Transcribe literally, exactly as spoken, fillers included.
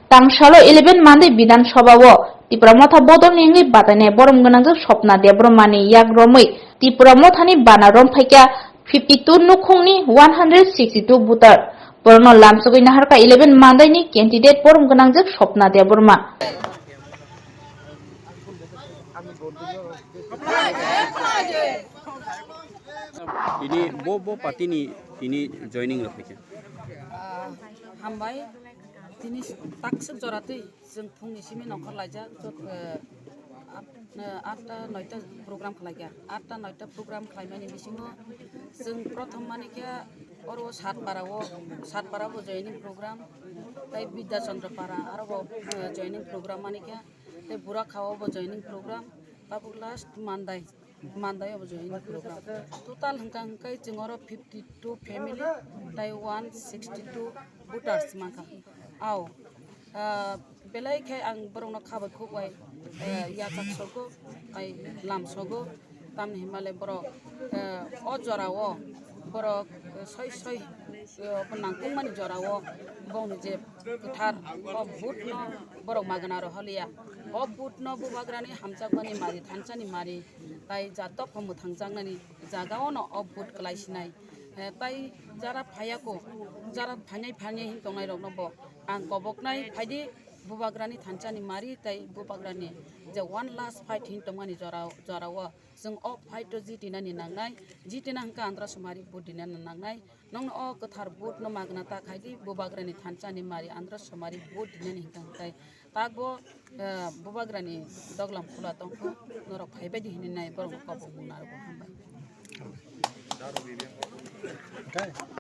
Tangsalo eleven Mandai Bidhan Sabha o Tipra Motha bodolni wngwi batainai borom gwnangjak Swapna Debbarmani yak romwi Tipra Mothani bana romphaikha fifty two nukhungni one hundred sixty two voter. Borokno lamsogwi naharkha eleven Mandaini candidate borom gwnangjak Swapna Debbarma. Tini bo, bo party ni tini joining rok khe. Ah, hambai. Tini takswk jora twi chwng phungni simi nongkhor laijak, jot, eh, at-, eh, atta noita program khlaikha. Atta noita program khlaimani bisingo chwng prothom manikha oro Satpara o, Satpara bo joining program, tai Bidya Chandra Para aro bo, eh, joining program manikha, tai Burakha o bo joining program, tabuk last Mandai. Mandai obo join program. Total hwnkha hwnkhe chwng oro fifty two family tai one sixty two voters mankha. Ao, ah, belai khe ang borokno khabai khuk bai, eh, yachak sogo, tai lam sogo, tamni hinmale borok, eh, o jorao borok, eh, soi soi, eh, obo nangkukmani jorao bongni je kwthar o vote no borok magna rohorliya. O vote no bubagrani hamjakmani mari, thansani mari, tai ja dopha mwthangjaknani jagao no o vote kwlai sinai. Eh, tai jara phaiya ko, jara phainai phainai hin tongnai rokno bo ang koboknai phaidi bubagrani thansani mari tai bubagrani je one last fight hin tongmani jora, jorao chwng o fight o jitinani nangnai, jitina hwnkha Andhra Sumari vote dinani nangnai. Nongno o kwthar vote no magna ta khaidi bubagrani thansani mari Andhra Sumari vote dinani hwnkha hwnkhe. Takbo, eh, bubagrani doglam khula tongkho, norok phaibaidi hinwi nai borokno kobok mung narwgo, hambai.